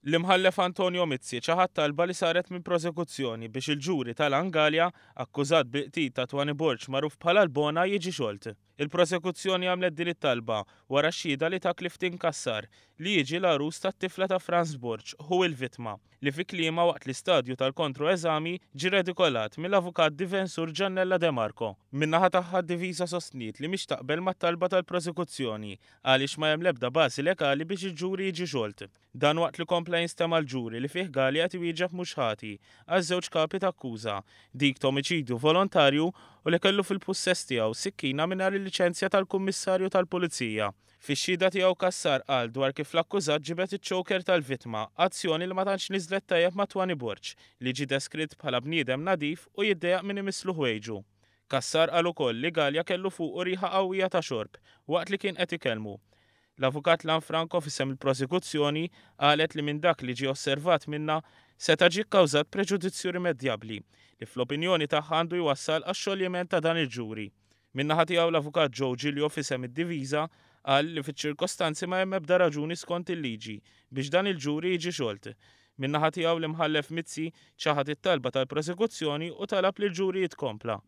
L-Imħallef Antonio Mizzi ċaħad talba li saret mill-Prosekuzzjoni biex il-ġuri ta' Lan Galea, akkużat bil-qtil ta' Twanny Borg magħruf bħala l-Bona jiġi xolt. Il-Prosekuzzjoni għamlet din it-talba wara x-xhieda li ta Clifton Cassar, li jiġi l-għarus tat-tifla ta' Frans Borg, ħu il-vittma, li fi kliemha waqt l-istadju tal-kontro-eżami ġie redikolat mill-avukat difensur Giannella De Marco. Min-naħa tagħha d-difiża sostniet li mhix taqbel mat-talba tal-prosekuzzjoni għaliex ma hemm l-ebda bażi legali biex il-ġuri jiġi xolt. Dan waqt li kompla jinstema' l-ġuri li fih Galea qed iwieġeb mhux ħati għal żewġ kapi t'akkuża, dik t'omiċidju volontarju u li kellu fil-pussess tiegħu sikkina mingħajr il-liċenzja tal-Kummissarju tal-Pulizija. Fix-xhieda tiegħu Cassar qal dwar kif l-akkużat ġibed iċ-choker tal-vittma, azzjoni li ma tantx niżlet tajjeb ma' Twanny Borg, li ġie deskritt bħala bniedem nadif u jiddejjaq min imisslu ħwejġu. Cassar qal ukoll li Galea kellu fuqu riħa qawwija ta' xorb waqt li kien qed ikellmu. L-Avukat Lanfranco f'isem il-Prosekuzzjoni qalet li minn dak li ġie osservat minnha seta' ġie kkawżat preġudizzju rimedjabbli li fl-opinjoni tagħha għandu jwassal għax-xoljiment ta' dan il-ġuri. Min-naħa tiegħu l-Avukat Joe Giglio f'isem id-diviża qal li fiċ-ċirkostanzi ma hemm ebda raġuni skont il-liġi biex dan il-ġuri jiġi xolt. Min-naħa tiegħu l-Imħallef Mizzi ċaħad it-talba tal-prosekuzzjoni u talab li l-ġuri jitkompla.